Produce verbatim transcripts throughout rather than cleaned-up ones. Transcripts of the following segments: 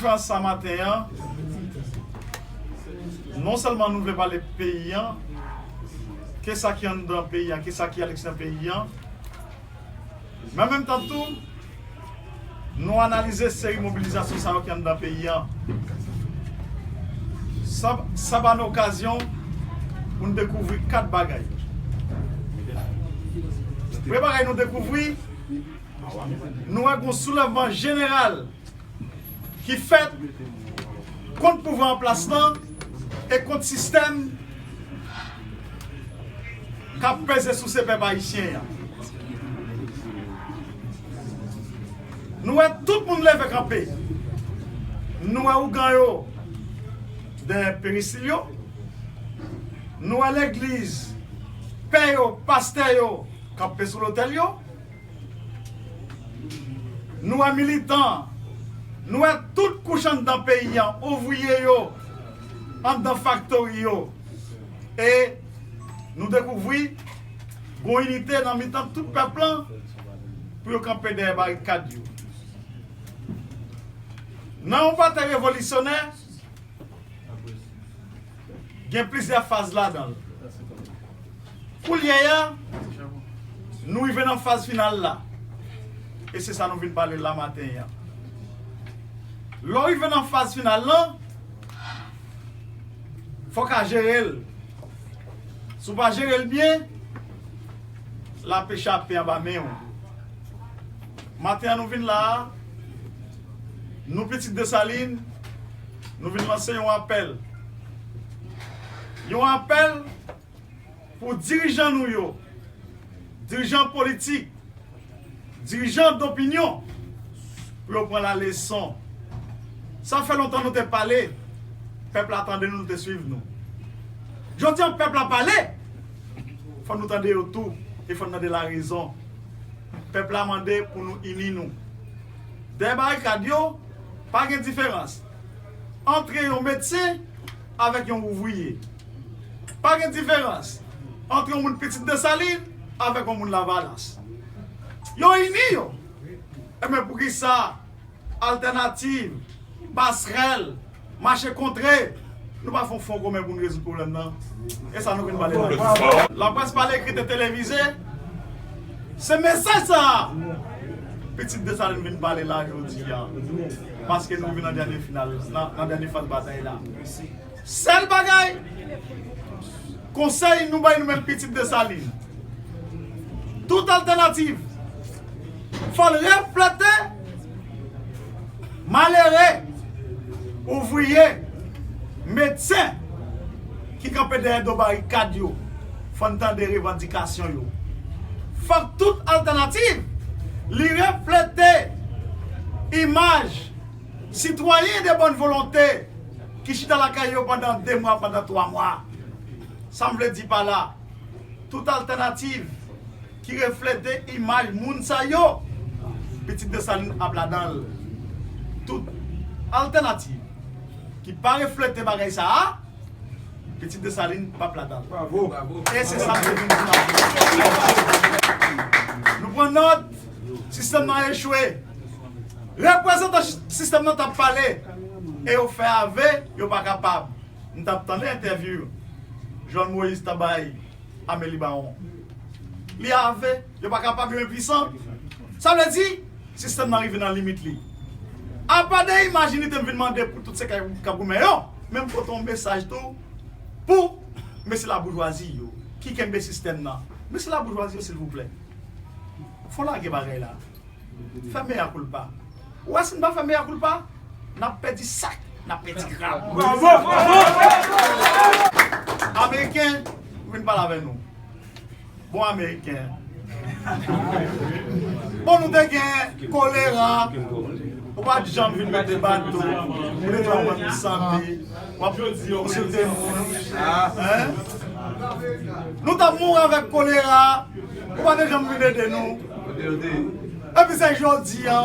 Konferans sa maten an, non sèlman nou vle pale peyi an, ke sa ki anndan peyi an, ke sa ki aleksyè peyi an, men an menm tan tou, nou analize seri mobilizasyon sa yo ki anndan peyi an. Sa, sa ba nou okazyon pou n dekouvri kat bagay. Premye bagay nou dekouvri, nou wè gen yon soulèvman jeneral ki fèt kont pouvwa an plas lan e kont sistèm k ap peze souse pèp ayisyen an. Nou wè tout moun leve kanpe. Nou wè ougan yo dèyè perisil yo. Nou wè legliz, pè yo, pastè yo kanpe sou lotèl yo. Nou wè militan, nou wè tout kouch anndan peyi an, ouvriye yo, anndan faktori yo. E nou dekouvri gon inite nan mitan tout pèp lan pou yo kanpe dèyè barikad yo. Nan yon batay revolisyonè, gen plizyè faz ladan l. Koulye a, nou rive nan faz final la. E se sa nou vin pale la maten an. Lè w rive nan faz final lan, fò w ka jere l. Si w pa jere l byen, l ape chape anba men w. Maten an nou vin la a, nou pitit Desalin, nou vin lanse yon apèl. Yon apèl pou dirijan nou yo, dirijan politik, dirijan dopinyon, pou yo pran laleson. Sa fè lontan nou te pale, pèp la tande nou, nou te swiv nou. Jodi a, pèp la pale, fò nou tande yo tou, e fò n tande larezon. Pèp la mande pou nou ini nou. Dèyè barikad yo, pa gen diferans antre yon medsen avèk yon ouvriye. Pa gen diferans antre yon moun pitit Desalin avèk yon moun Lavalas. Yo ini yo. Ebyen, poukisa Altènativ, Pasrèl, Mache Kontre, nou pa fè yon fwon komen pou n rezoud pwoblèm nan? E sa nou vin pale la. Laprès pale, ekri, te televize. Se mesaj sa a pitit Desalin vin pale la jodi a. Paske nou vin nan dènye final, nan, nan dènye faz batay la. Sèl bagay, konsèy nou bay nou menm pitit Desalin, tout altènativ, fò l reflete malere, ouvriye, medsen ki kanpe dèyè do barikad yo. Fò n tande revandikasyon yo. Fòk tout altènativ li reflete imaj sitwayen de bòn volonte ki chita lakay yo pandan de mwa, pandan twa mwa. Sa m vle di pa la, tout altènativ ki reflete imaj moun sa yo, pitit Desalin ap ladan l. Tout altènativ ki pa reflete bagay sa a, pitit Desalin p ap ladan l. Bravo. E se sa m te vin di maten. Nou pran nòt, sistèm nan echwe. Reprezantan sistèm nan t ap pale, e yo fè ave, yo pa kapab. M t ap tande entèvyou Johnn Moïse ta bay Amélie Baron. Li ave, yo pa kapab, yo enpuisan. Sa vle di, sistèm nan rive nan limit li. Apa de imajinite m vin mande pou tout se k ap goumen yo, men m pote yon mesaj tou pou mesye laboujwazi yo ki kenbe sistèm nan. Mesye laboujwazi yo, silvouplè, fò lage bagay la. Fè mea culpa. Ou wè, si n pa fè mea culpa, n ap pèdi sak, n ap pèdi gra. Bravo! Ameriken, vin pale avè nou. Bon, Ameriken. Bon, nou te gen kolera. Ou pa t janm vin mete bato. Ou te janm pran sante. W ap konsilte moun. Hein? Nou t ap mouri avèk kolera. Ou pa te janm vin ede nou. Epi se jodi a,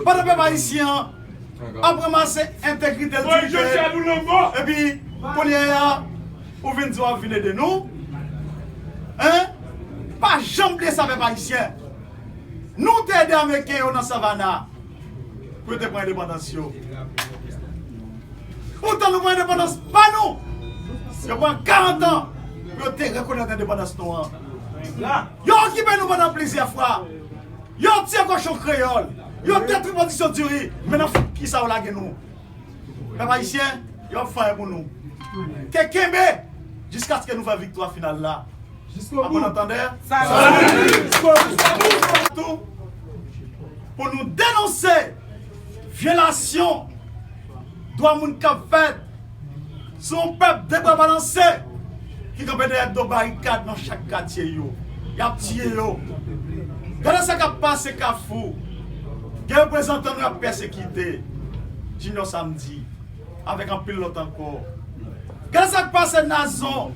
pandan pèp ayisyen an ap ranmase entegrite l, diyite l, epi kounye a, ou vin di w ap vin ede nou? Hein? Pa janm bliye sa, pèp ayisyen. Nou te ede Ameriken yo nan Savannah pou yo te pran endepandans yo. Poutan nou pran endepandans pa nou. Yo pran karant an pou yo te rekonèt endepandans nou an. Yo okipe nou pandan plizyè fwa. Yo tiye kochon kreyòl. Yo detwi pwodiksyon diri. Men nan fout kisa yo lage nou? Pèp ayisyen, yo ap fè pou nou. Ke kenbe jiskaske nou fè viktwa final la. Jiskobout. Apre n ap tande. Salut. Jiskobout. Tou, pou nou denonse vyolasyon dwa moun k ap fèt sou yon pèp de bra balanse ki kanpe dèyè do barikad nan chak katye yo. Y ap tiye yo. Gade sa k ap pase Kafou. Gen reprezantan nou y ap pèsekite. Junior Samedi. Avèk anpil lòt ankò. Gade sa k pase Nazon.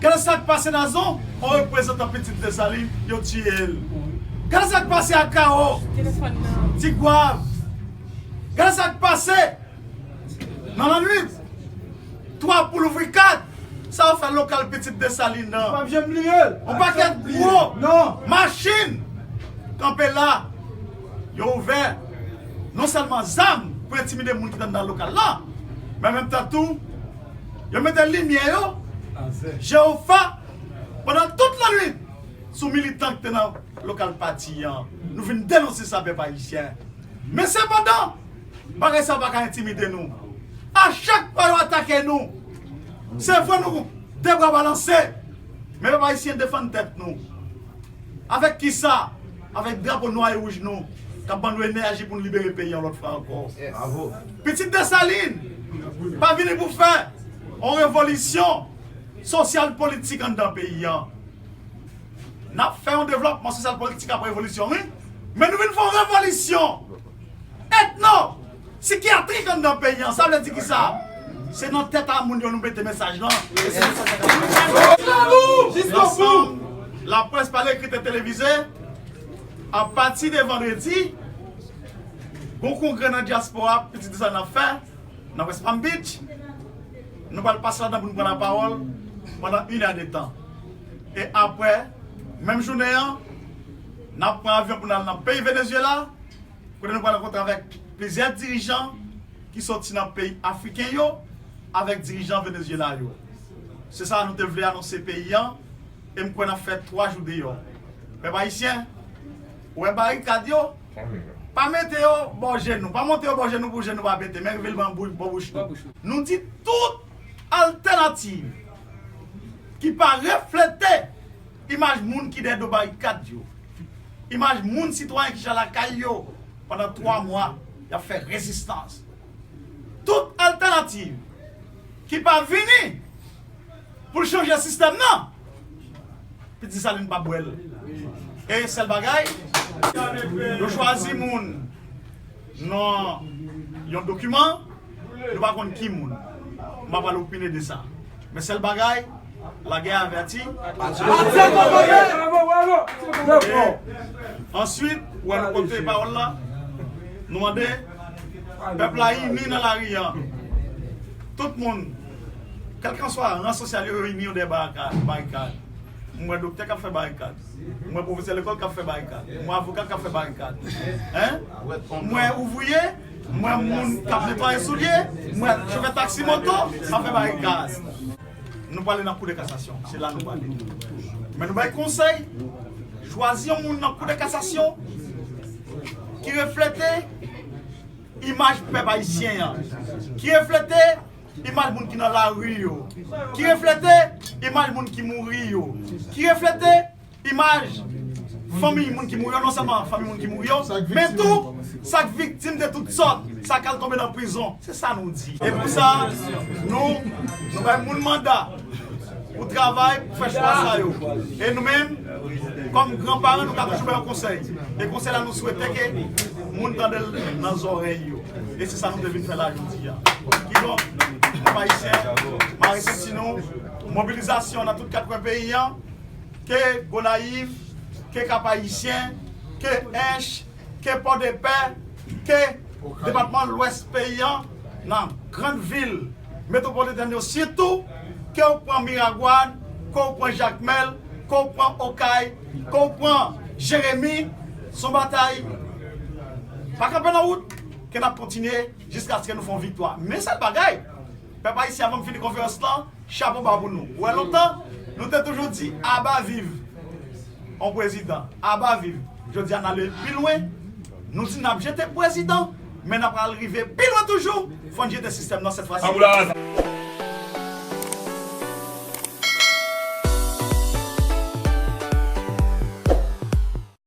Gade sa k pase Nazon. Yon reprezantan Pitit Desalin, yo tiye l. Gade sa k pase Akawo. Tigwav. Gade sa k pase nan lannwit. Twa pou louvri kat. Sa yo fè lokal Pitit Desalin nan. P ap janm bliye l. Yon pakèt gwo machin kanpe la. Yo ouvè non sèlman zam pou entimide moun ki t anndan lokal la, men an menm tan tou, yo mete limyè yo, jewofa, pandan tout lannwit sou militan ki te nan lokal pati an. Nou vin denonse sa, pèp ayisyen. Men sepandan, bagay sa pa ka entimide nou. A chak fwa yo atake nou, se vre nou de bra balanse, men pèp ayisyen defann tèt nou. Avèk kisa? Avèk drapo nwa e wouj nou, k ap ban nou enèji pou n libere peyi an lòt fwa ankò. Bravo. Pitit Desalin pa vini pou fè yon revolisyon sosyal politik anndan peyi an. N ap fè yon devlòpman sosyal politik ak revolisyon, wi. Men nou vin fè yon revolisyon etno sikiyatrik anndan peyi an. Sa vle di kisa? Se nan tèt a moun yo nou mete mesaj lan. E se mesaj sa k ap... Laprès, pa ekri, te televize, apati de vandredi, gon kongrè nan dyaspora Pitit Desalin ap fè nan West Palm Beach. Nou pral pase ladan pou nou pran lapawòl pandan inè de tan. E apre, menm jounen an, n ap pran avyon pou n al nan peyi Venezyela, kote nou pral rankontre avèk plizyè dirijan ki soti nan peyi afriken yo, avèk dirijan Venezyela yo. Se sa nou te vle anonse peyi an, e m kwè n ap fè twa jou deyò. Pèp ayisyen, ou wè barikad yo, pa mete yo bò je nou, pa monte yo bò je nou pou je nou pa pete, men rive l ban bou-, bò bouch nou. Nou di tout altènativ ki pa reflete imaj moun ki dèyè do barikad yo, imaj moun sitwayen ki chita lakay yo pandan twa mwa, y ap fè rezistans. Tout altènativ ki pa vini pou l chanje sistèm nan, Pitit Desalin p ap bwè l. E sèl bagay, yo chwazi moun nan yon dokiman, nou pa konn ki moun. M pa pral opine de sa. Men sèl bagay, lagè avèti. Answit, wè nou konte pawòl la, nou mande pèp la ini nan lari an. Tout moun, kèlkanswa ran sosyal yo, yo ini yo dèyè barikad, barikad. M wè doktè k ap fè barikad. M wè pwofesè lekòl k ap fè barikad. M wè avoka k ap fè barikad. Hein? M wè ouvriye, m wè moun k ap netwaye soulye, m wè chofè taksi moto k ap fè barikad. Nou prale nan Kou de Kasasyon. Se la nou prale. Men nou bay konsèy, chwazi yon moun nan Kou de Kasasyon ki reflete imaj pèp ayisyen an, ki reflete imaj moun ki nan lari yo, ki reflete imaj moun ki mouri yo, ki reflete imaj fanmi moun ki mouri yo, non sèlman fanmi moun ki mouri yo, men tou sa k viktim de tout sòt, sa k al tonbe nan prizon. Se sa nou di. E pou sa, nou, nou bay moun manda pou travay, pou fè chwa sa yo. E nou menm, kòm gran paran, nou ka toujou bay yon konsèy. E konsèy la, nou swete ke moun tande l nan zòrèy yo. E se sa nou te vin fè la jodi a. Kidonk, pèp ayisyen, mare senti nou, mobilizasyon nan tout kat kwen peyi an, ke Gonayiv, ke Kap Ayisyen, ke Ench, ke Pòdepè, ke depatman Lwès peyi an, nan grann vil metwopolitèn yo sitou, ke w pran Miragwàn, ke w pran Jakmèl, ke w pran Okay, ke w pran Jeremi, se yon batay pa kanpe nan wout, ke n ap kontinye jiskaske nou fè yon viktwa. Men sèl bagay, pèp ayisyen, avan m fini konferans lan, chapo ba pou nou. Ou wè, lontan, nou te toujou di, aba viv yon prezidan, aba viv. Jodi a, n ale pi lwen, nou di n ap jete prezidan, men n ap al rive pi lwen toujou, fò n jete sistèm nan sèt fwa si.